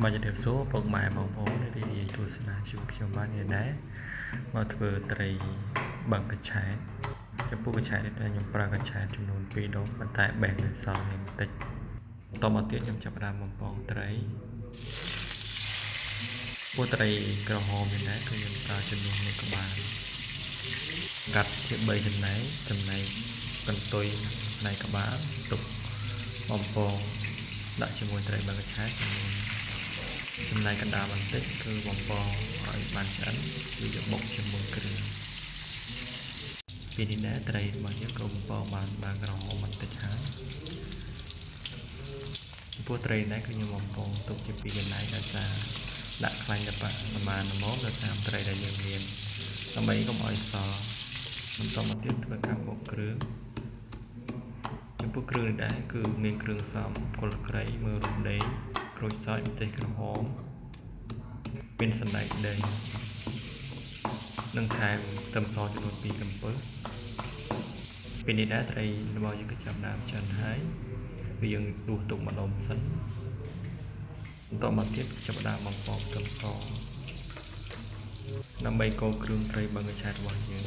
បាទជម្រាបសួរពុកម៉ែបងប្អូនរីករាយទស្សនាជីវិតខ្ញុំបាននេះដែរមកធ្វើត្រីបឹងកញ្ឆែតចំពោះកញ្ឆែតនេះខ្ញុំប្រើកញ្ឆែតចំនួន2ដុំប៉ុន្តែបេះនៅសល់នេះបន្តិចបន្តមកទៀតខ្ញុំចាប់ផ្ដើមបំពងត្រីពួកត្រីក្រហមនេះដែរគឺខ្ញុំប្រើចំនួនមួយក្បាលកាត់ជា3ចំណែកចំណែកកន្ទុយផ្នែកក្បាលទុកបំពងដាក់ជាមួយត្រីបឹងកញ្ឆែតចំនួនចំណែកកណ្ដាលបន្តិចគឺបំពងឲ្យបានឆ្អិនគឺយកបុកជាមួយគ្រឿងពេលនេះដែរត្រីរបស់យើងក៏បំពងបានក្រហមបន្តិចហើយចំពោះត្រីនេះគឺខ្ញុំបំពងទុកជា2កន្លែងដោយសារដាក់ខ្លាញ់ទៅប្រមាណល្មមទៅតាមត្រីដែលយើងមានដើម្បីកុំឲ្យសល់បន្តមកទៀតធ្វើការបុកគ្រឿងចំពោះគ្រឿងនេះដែរគឺមានគ្រឿងផ្សំគល់ក្រៃមើលរំដេងក្រូចសើចម្ទេសក្រហមមានសណ្តែកដីនិងថែមខ្ទឹមសចំនួន2កំពឹសពេលនេះដែរត្រីរបស់យើងក៏ចាប់ដើមឆ្អិនហើយគឺយើងដួសទុកម្ដុំសិនបន្តមកទៀតចាប់ដើមបំពងខ្ទឹមសដើម្បីកូរគ្រឿងត្រីបឹងកញ្ឆែតរបស់យើង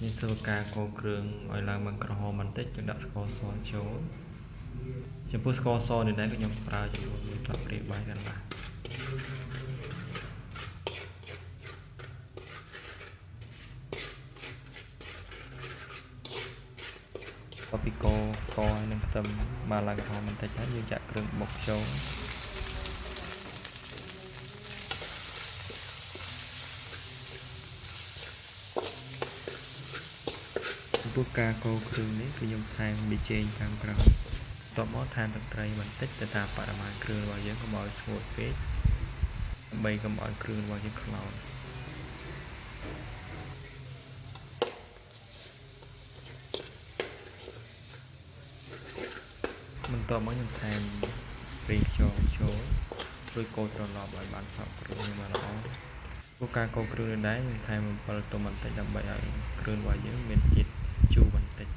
នេះធ្វើការកូរគ្រឿងឲ្យឡើងបានក្រហមបន្តិចយើងដាក់ស្ករសចូលចំពោះស្ករសនេះដែរគឺខ្ញុំប្រើចំនួន1ស្លាបព្រាបាយកន្លះពីកកហើយនឹងខ្ទឹមបានឡើងក្រហមបន្តិចហើយយើងចាក់គ្រឿងបុកចូលចំពោះការកូរគ្រឿងនេះគឺខ្ញុំថែមប៊ីចេងតាមក្រោយបន្ទាប់មកថែមទឹកត្រីបន្តិចទៅតាមបរិមាណគ្រឿងរបស់យើងកុំឲ្យស្ងួតពេកដើម្បីកុំឲ្យគ្រឿងរបស់យើងខ្លោចបន្ទាប់មកខ្ញុំថែមប្រេងខ្យងចូលរួចកូរត្រឡប់ឲ្យបានសព្វគ្រឿងនេះមកល្អពួកការកូរគ្រឿងនេះដែរខ្ញុំថែមអំពិលទុំបន្តិចដើម្បីឲ្យគ្រឿងរបស់យើងមានជាតិជូរបន្តិច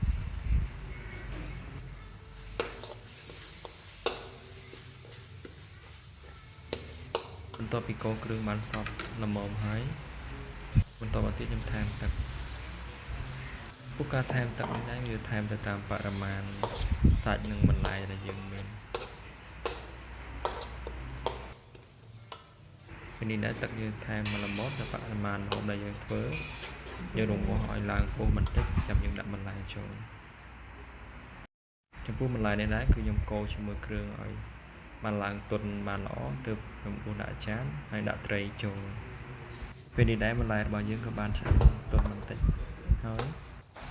បន្ទាប់ពីកូរគ្រឿងបានសព្វល្មមហើយបន្តមកទៀតខ្ញុំថែមទឹកពួកការថែមទឹកនេះដែរវាថែមទៅតាមបរិមាណសាច់និងបន្លែដែលយើងមានពេលនេះដែរទឹកយើងថែមមកល្មមទៅបរិមាណម្ហូបដែលយើងធ្វើយើងរងាស់ឲ្យឡើងពោះបន្តិចចាំយើងដាក់បន្លែចូលចំពោះបន្លែនេះដែរគឺខ្ញុំកូរជាមួយគ្រឿងឲ្យបានឡើងទន់បានល្អទើបខ្ញុំដួសដាក់ចានហើយដាក់ត្រីចូលពេលនេះដែរបន្លែរបស់យើងក៏បានឆ្អិនទន់បន្តិចហើយ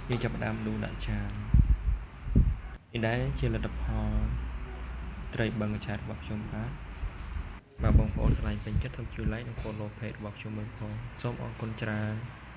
យើងចាប់ផ្ដើមដួសដាក់ចាននេះដែរជាលទ្ធផលត្រីបឹងកញ្ឆែតរបស់ខ្ញុំបាទបើបងប្អូនស្រឡាញ់ពេញចិត្តសូមជួយ like និង follow page របស់ខ្ញុំមួយផងសូមអរគុណច្រើន។